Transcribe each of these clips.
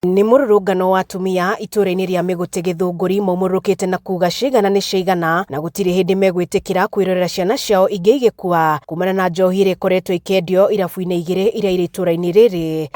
Nĩ mũrũrũngano wa atumia itũũra-inĩ rĩa Mĩgũtĩ Gĩthũngũri maumũrũrũkĩte na kuga ciigana nĩ ciaigana na gũtirĩ hĩndĩ megwĩtĩkĩra kwĩrorera ciana ciao ingĩ igĩkua kumana na njohi ĩrĩa ĩkoretwo ĩkĩendio irabu-inĩ igĩrĩ iria irĩ itũũra-inĩ rĩrĩ.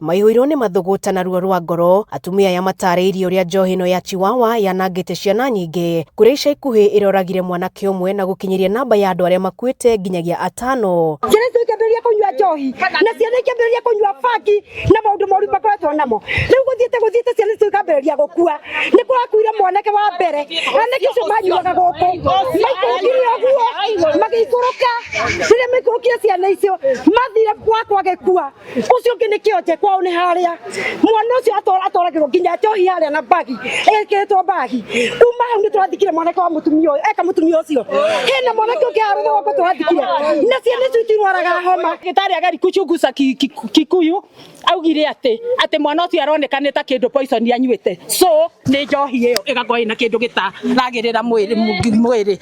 Maihũirwo nĩ mathũgũta na ruo rwa ngoro, atumia aya matarĩirie ũrĩa njohi ĩno ya Chiwawa yanangĩte ciana nyingĩ, kũrĩa ica ikuhĩ ĩroragire mwanake ũmwe na gũkinyĩria namba ya andũ arĩa makuĩte nginyagia atano. Ciana icio ikĩambĩrĩria kũnyua njohi na ciana ikĩambĩrĩria kũnyua bangi na maũndũ moru makoretwo namo. Rĩu gũthiĩte gũthiĩte ciana icio ikambĩrĩria gũkua. Nĩ kũrakuire mwanake wa mbere, anake acio manyuaga gũkũ maikũrũkire ũguo magĩikũrũka, rĩrĩa maikũrũkire ciana icio mathire gwakwa agĩkua. Ũcio ũngĩ nĩ kĩonje kwao nĩ harĩa mwana ũcio atwaragĩrwo nginya njohi harĩa na bagi ĩkĩrĩtwo bagi. Kuma hau nĩ tũrathikire mwanake wa mũtumia ũyũ eka mũtumia ũcio hena mwanake ũngĩ haha rũgongo tũrathikire na ciana icio itirwaraga homa. Ndagĩtarĩ ageri kuchunguza Kikuyu augire atĩ atĩ mwana ũcio aroneka nĩ ta kĩndũ poison anyuĩte, so nĩ njohi ĩyo ĩgakorwo ĩna kĩndũ gĩtaragĩrĩra mwĩrĩ mwĩrĩ.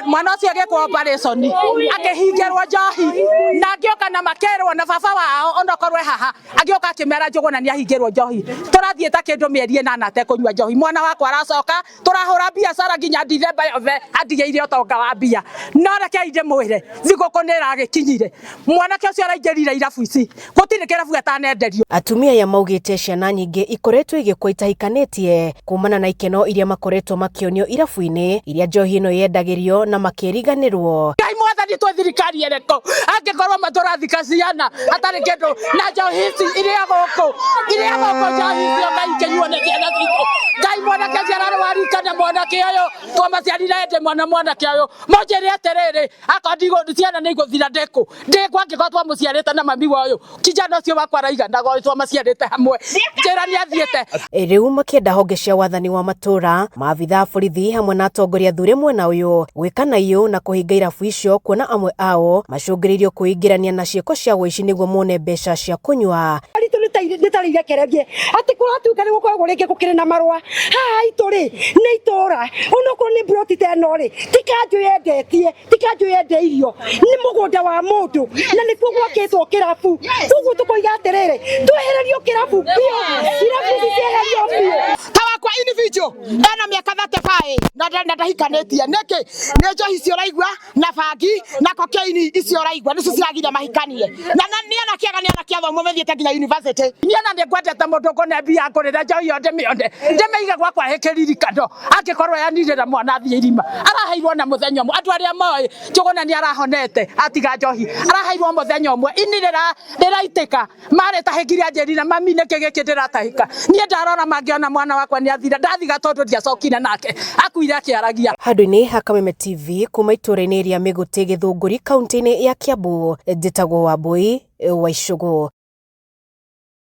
Mwana ũcio agĩkwo operation akĩhingĩrwo njohi na angĩoka na makerwo na baba wao onokorwo e haha agĩoka akĩmera Njũgũna nĩ ahingĩrwo njohi. Tũrathiĩ ta kĩndũ mĩeri ĩnana atekũnyua njohi, mwana wakwa aracoka tũrahũra biacara nginya Dithemba yothe andigĩire ũtonga wa mbia. No rekei ndĩmwĩre thigũkũ nĩ ĩragĩkinyire, mwanake ũcio araingĩrire irabu ici gũtirĩ kĩrabu atanenderio. Atumia aya maugĩte ciana nyingĩ ikoretwo igĩkua itahikanĩtie kumana na ikeno iria makoretwo makĩonio irabu-inĩ iria njohi ĩno yendagĩrio na makĩriganĩrwo. Ngai mwathani twĩ thirikari ĩrĩkũ angĩkorwo matũrathika ciana hatarĩ kĩndũ na njohi ici iria gũkũ iria gũkũ njohi icio Ngai ikĩnyuo nĩ ciana citũ. Ngai mwanake ũcio ararĩ wa rika na mwanake ũyũ twamaciarire hĩndĩ mwana mwanake ũyũ mũnjĩre atĩrĩrĩ akorwo ciana nĩ igũthira ndĩkũ ndĩkũ angĩkorwo twamũciarĩte na mami wa ũyũ kijana ũcio wakwa araiganaga ũyũ twamaciarĩte hamwe njĩra nĩ athiĩte. Rĩu makĩenda honge cia wathani wa matũra, maabitha a borithi hamwe na atongoria athure mwena ũyũ gwĩka na iyũ na kũhinga irabu icio kuona amwe ao macũngĩrĩirio kwĩingĩrania na ciĩko cia ũici nĩguo mone mbeca cia kũnyua. Ritũ nĩ ta rĩirekererie atĩ kũratuĩka nĩ gũkoragwo rĩngĩ gũkĩrĩ na marũa haha haitũ rĩ nĩ itũra onokorwo nĩ mburoti ta ĩno rĩ ti kanjũ yendetie ti kanjũ yendeirio nĩ mũgũnda wa mũndũ na nĩkuo gwakĩtwo kĩrabu koguo tũkoiga atĩrĩrĩ twehererio kĩrabu biũ irabu ici cieherio biũ. Ta wakwa individual ena mĩaka 35 na ndahikanĩtie nĩkĩ nĩ njohi icio ũraigua na bangi na cocaine icio ũraigua nĩcio ciragiria mahikanie na nĩ anake ega nĩ anake athomu mathiĩte nginya university. Niĩ ona nĩ ngwendete mũndũ ũkũne mbia ngũrĩre njohi ĩyo ndĩmĩone ndĩmĩige gwakwa ĩkĩririkano angĩkorwo yanirĩra mwana athiĩ irima araheirwo na mũthenya ũmwe andũ arĩa moĩ Njũgũna nĩ arahonete atiga njohi araheirwo mũthenya ũmwe ini rĩraitĩka marĩ tahĩkire anjĩrire mami nĩkĩ gĩkĩ ndĩratahĩka niĩ ndarora mangĩona mwana wakwa nĩ athira ndathiga tondũ ndiacokire nake akuire akĩaragia. Handũ-inĩ ha Kameme TV kuma itũũra-inĩ rĩa Mĩgũtĩ Gĩthũngũri kaunti-inĩ ya Kiambu, njĩtagwo Wambũi wa Icũgũ.